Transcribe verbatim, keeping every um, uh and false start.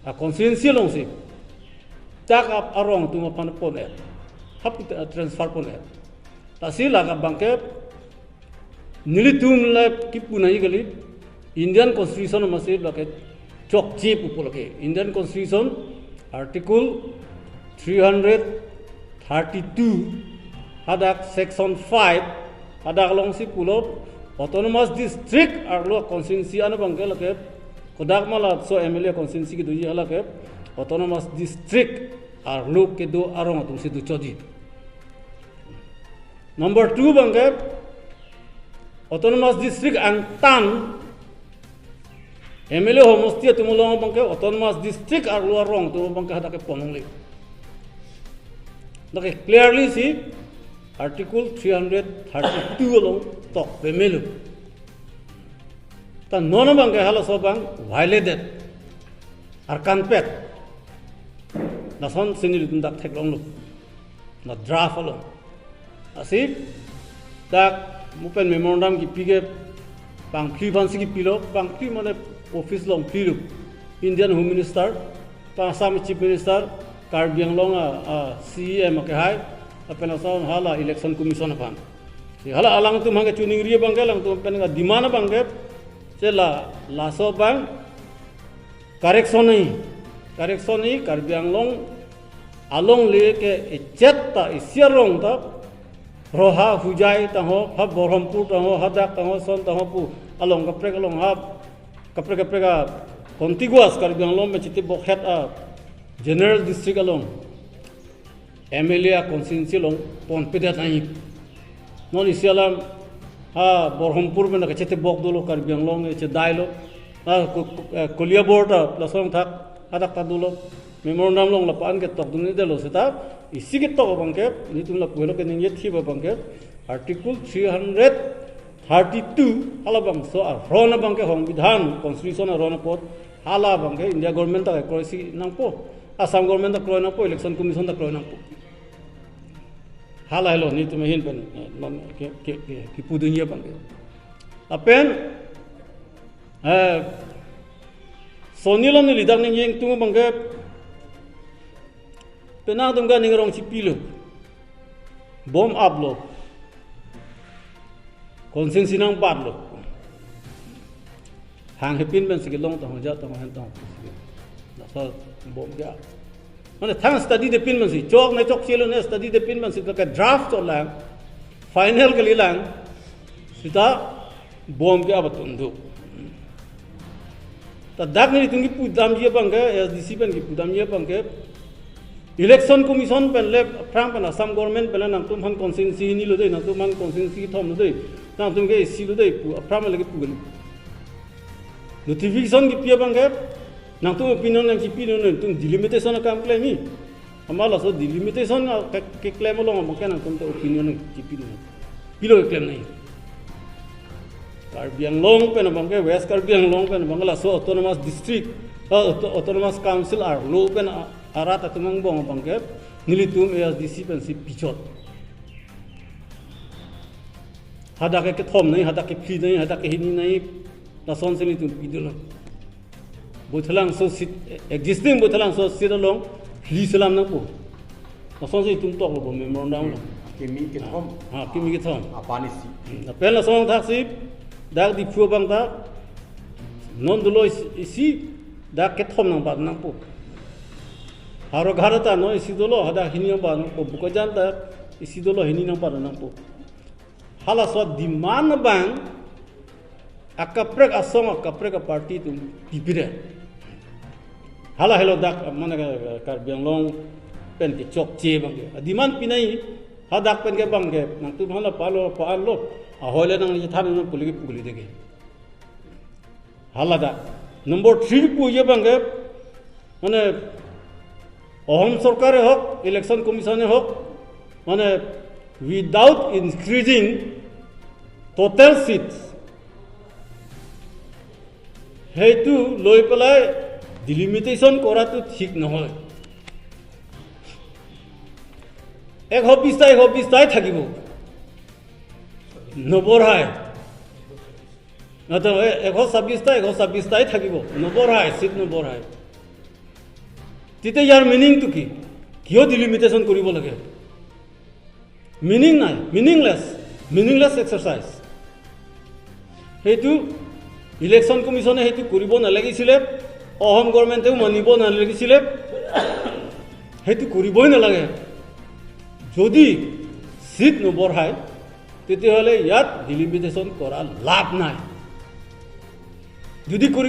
a constituency alongsi dak ap arong atum aphan pon-et, hap transfer pon-et. Lasi lake abangke nelitum le kipu nangji kali, Indian Constitution amatsi lake chokche pupo lake. Indian Constitution Article three hundred thirty-two, hadak Section five, hadak alongsi pulo, autonomous district arlo constituency an abangke lake, kodak ma laso M L A constituency kedoji halake autonomous district arlo kedo arong atumsi dochotji. Number two abangke, autonomous district angtan M L A homosti atum along abangke autonomous district arlo arong atum abangke hadak kepon longle. Lake clearly si Article three hundred thirty-two along tok pemelo. Ta non abangke halaso abang violated, arkanpet. Lasonsi nelitum dak theklonglo, na draft along. Lasi dak mo pen memorandum kipi ke bangphli aphansi kipilo, bangphli mane office along phlilo. Indian Home Minister, Assam Chief Minister, Karbi Anglong a, a C E M akehai, lapen lason hala Election Commission aphan. Si hala alangtum hangke chuningri abangke, alangtum pen ka demand abangke, si la, laso abang correction ni, correction ni Karbi Anglong alongle ke echet ta isi arong ta, Roha, Hojai tangho, ha Borhampur tangho, hadak tangho, lason tangho pu along kaprek along ha kaprek kaprek a contiguous Karbi Anglong pen chetebokhet a general district along M L A a constituency along ponpedet nangji. Non isi alam ha Borhampur pen kachetebok dolo, Karbi Anglong chedailo. Ha Ko-, Ko-, eh, Koliabor ta lason thak hadak ta dolo. Memorandum along lapu-an ketok dundedetlo seta, isi ketok abangke, nelitum lapu helo keningje thip abangke, Article three hundred thirty-two, halabangso aron abangke Songbidhan, Constitution aron apot, hala abangke India government ta kroisi nangpo, Assam government ta kroi nangpo, Election Commission ta kroi nangpo. Hala helo nelitum ahin pen, eh, non ke, ke, ke, kipudunji abangke. Lapen, eh, soni lo neli dak ningje ingtung abangke, penang atum ke ning arong chipilo, bom aplo, constituency nangbatlo. Hang hepin pensi kelong tangho, ja tangho, hen tangho. Laso bom ke-ap. Mane thang study depin pensi, chok ne chokchelo ne study depin pensi, ke draft chotlang, final kalilang, seta bom ke-ap atum do. Ta dak nelitum kipudamji abangke, A S D C pen kipudamji abangke, Election Commission pen le, aphrang pen Assam government pen le nangtum aphan constituency hini lo dei, nangtum aphan constituency kethom lo dei, nangtum ke A C lo dei pu aphrang le kipu kali. Notification kipi abangke, nangtum opinion nangchipi non, nangtum delimitation akam klemji. Amat laso delimitation ke, keklem along abangke nangtum ta opinion nangchipi non. Pilo keklem nangji. Karbi Anglong pen abangke, West Karbi Anglong pen abangke laso autonomous district, eh, auto-, autonomous council arlo pen a-, arat atum angbong abangke, nelitum A S D C pensi pichot. Hadak ke kethom nangji, hadak ke phli nangji, hadak ke hini nangji, lasonsi nelitum pidolo. Baithalangso seat, existing Baithalangso seat along phli selam nangpo. Lasonsi itum toklo bo memorandum along. Kimi kethom. Ha, kimi kethom. Aphan isi. Lapen lason thaksi dak Diphu abang ta non dolo isi, isi dak kethom nangbat nangpo. Howraghat ta non isi dolo, hadak hini nangbat nangpo. Bokajan ta isi dolo, hini nangbat nangpo. Halaso demand abang akaprek asong, akaprek aparty atum pipedet. Hala helo dak mane Karbi Anglong pen kechokche abangke. Demand pinai hadak pen ke abangke, nangtum hala palo pa-an lo, ahoi le nangchethan non pu le kipu kali dei ke. Hala dak. Number three puji abangke, mane Ahom Sorkar ahok, Election Commission ahok, mane without increasing total seats, সেইটো লৈ পেলাই delimitation কৰাটো ঠিক নহয়। এশ বিশটা, এশ বিশটাই থাকিব, নবঢ়ায়। নহয়, এশ ছাব্বিশটা, এশ ছাব্বিশটাই থাকিব, নবঢ়ায়, চিট নবঢ়ায়। তেতিয়া ইয়াৰ মিনিংটো কি? কিয় ডিলিমিটেশ্যন কৰিব লাগে? মিনিং নাই, মিনিংলেছ, মিনিংলেছ এক্সাৰচাইজ। সেইটো ইলেকশ্যন কমিশ্যনে সেইটো কৰিব নালাগিছিলে, অসম গভৰ্ণমেণ্টেও মানিব নালাগিছিলে, সেইটো কৰিবই নালাগে। যদি চিট নবঢ়ায়, তেতিয়াহ'লে ইয়াত ডিলিমিটেশ্যন কৰা লাভ নাই। যদি কৰিব